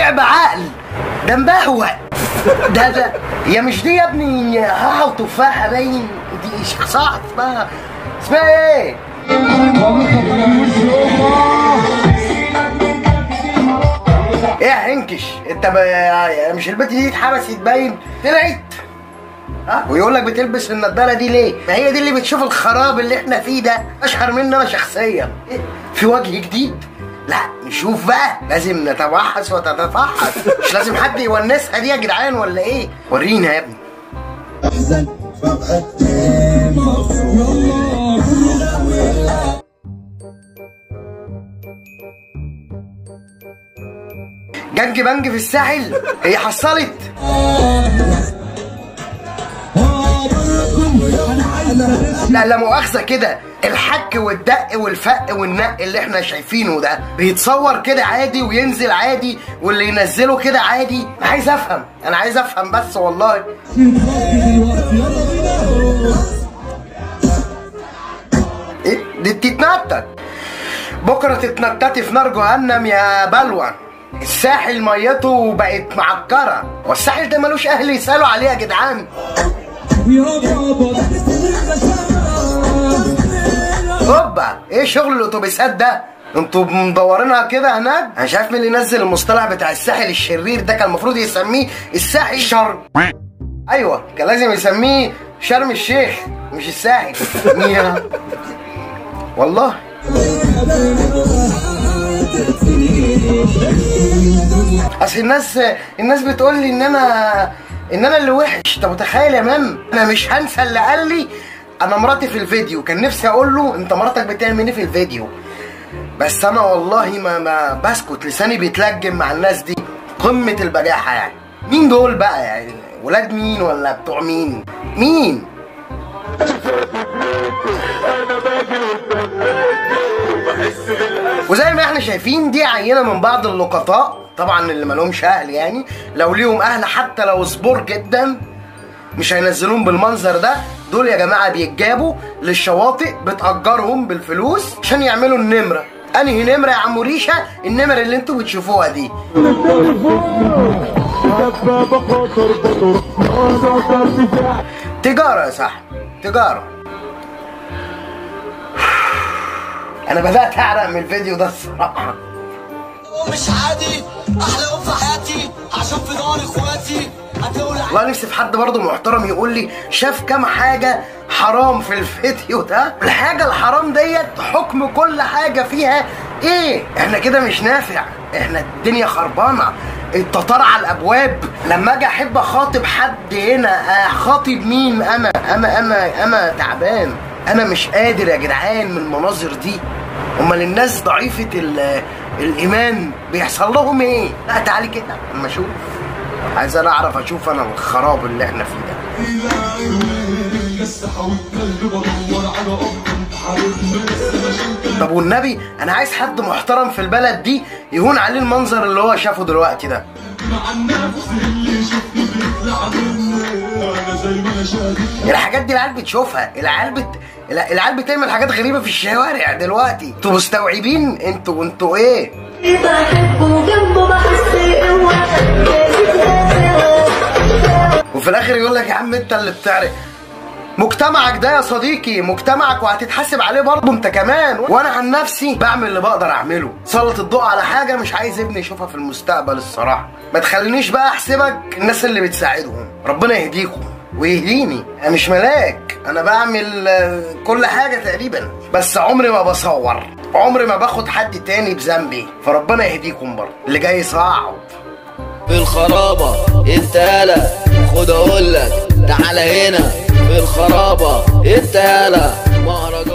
مذيع بعقل، ده مبهوأ. ده يا مش دي يا ابني، هاها وتفاحه باين، دي شخصية اسمها ايه؟ ايه يا هنكش انت مش البت دي اتحبست باين طلعت؟ ها؟ ويقول لك بتلبس النضارة دي ليه؟ ما هي دي اللي بتشوف الخراب اللي احنا فيه ده، اشهر مني انا شخصيا. إيه؟ في وجه جديد؟ لا نشوف بقى، لازم نتبحث وتتفحص، مش لازم حد يونسها دي يا جدعان ولا ايه؟ ورينا يا ابني. جنج بنج في الساحل، هي حصلت؟ لا لا مؤاخذة كده، الحك والدق والفق والنق اللي احنا شايفينه ده بيتصور كده عادي وينزل عادي، واللي ينزله كده عادي. انا عايز افهم، انا عايز افهم بس والله. ايه دي بتتنطط؟ بكره تتنططي في نار جهنم يا بلوى. الساحل ميته بقت معكره، والساحل ده ملوش اهل يسالوا عليه يا جدعان. هوبا، ايه شغل الاتوبيسات ده؟ انتوا مدورينها كده هناك؟ انا مش عارف مين اللي نزل المصطلح بتاع الساحل الشرير ده، كان المفروض يسميه الساحل شرم. ايوه كان لازم يسميه شرم الشيخ مش الساحل. والله اصل الناس بتقول لي ان انا اللي وحش. طب متخيل يا مان، انا مش هنسى اللي قال لي انا مراتي في الفيديو، كان نفسي اقول له انت مراتك بتعمل ايه في الفيديو، بس انا والله ما بسكت، لساني بيتلجم مع الناس دي. قمة البجاحة يعني. مين دول بقى يعني؟ ولاد مين ولا بتوع مين؟ مين؟ وزي ما احنا شايفين دي عينة من بعض اللقطاء، طبعا اللي ما لهمش اهل يعني، لو ليهم اهل حتى لو صبور جدا مش هينزلوهم بالمنظر ده. دول يا جماعة بيتجابوا للشواطئ، بتأجرهم بالفلوس عشان يعملوا النمرة. انهي نمره يا عم ريشه؟ النمر اللي انتوا بتشوفوها دي. تجارة يا صاحبي، تجارة. انا بدات اعرق من الفيديو ده الصراحة. مش عادي، احلى يوم في حياتي عشان في دار اخواتي. والله نفسي في حد برضه محترم يقول لي شاف كام حاجة حرام في الفيديو ده. الحاجة الحرام ديت حكم كل حاجة فيها ايه؟ احنا كده مش نافع، احنا الدنيا خربانة، التتار على الابواب. لما اجي احب اخاطب حد هنا اخاطب مين؟ انا انا انا انا تعبان، انا مش قادر يا جدعان من المناظر دي. امال الناس ضعيفة الايمان بيحصل لهم ايه؟ لا تعالي كده اما اشوف، عايز انا اعرف اشوف انا الخراب اللي احنا فيه ده. طب والنبي انا عايز حد محترم في البلد دي يهون عليه المنظر اللي هو شافه دلوقتي ده. الحاجات دي العيال بتشوفها، العيال بتعمل حاجات غريبة في الشوارع دلوقتي. انتوا مستوعبين؟ انتوا ايه؟ وفي الاخر يقول لك يا عم انت اللي بتعرق. مجتمعك ده يا صديقي، مجتمعك، وهتتحاسب عليه برضه انت كمان. وانا عن نفسي بعمل اللي بقدر اعمله، سلط الضوء على حاجة مش عايز ابني يشوفها في المستقبل الصراحة. ما تخلينيش بقى احسبك الناس اللي بتساعدهم. ربنا يهديكم ويهديني، انا مش ملاك، انا بعمل كل حاجة تقريبا، بس عمري ما بصور، عمري ما باخد حد تاني بذنبي، فربنا يهديكم برضه. اللي جاي صعب في الخرابه انت يالا، خد اقول لك تعالى هنا في الخرابه انت يالا مهرجان.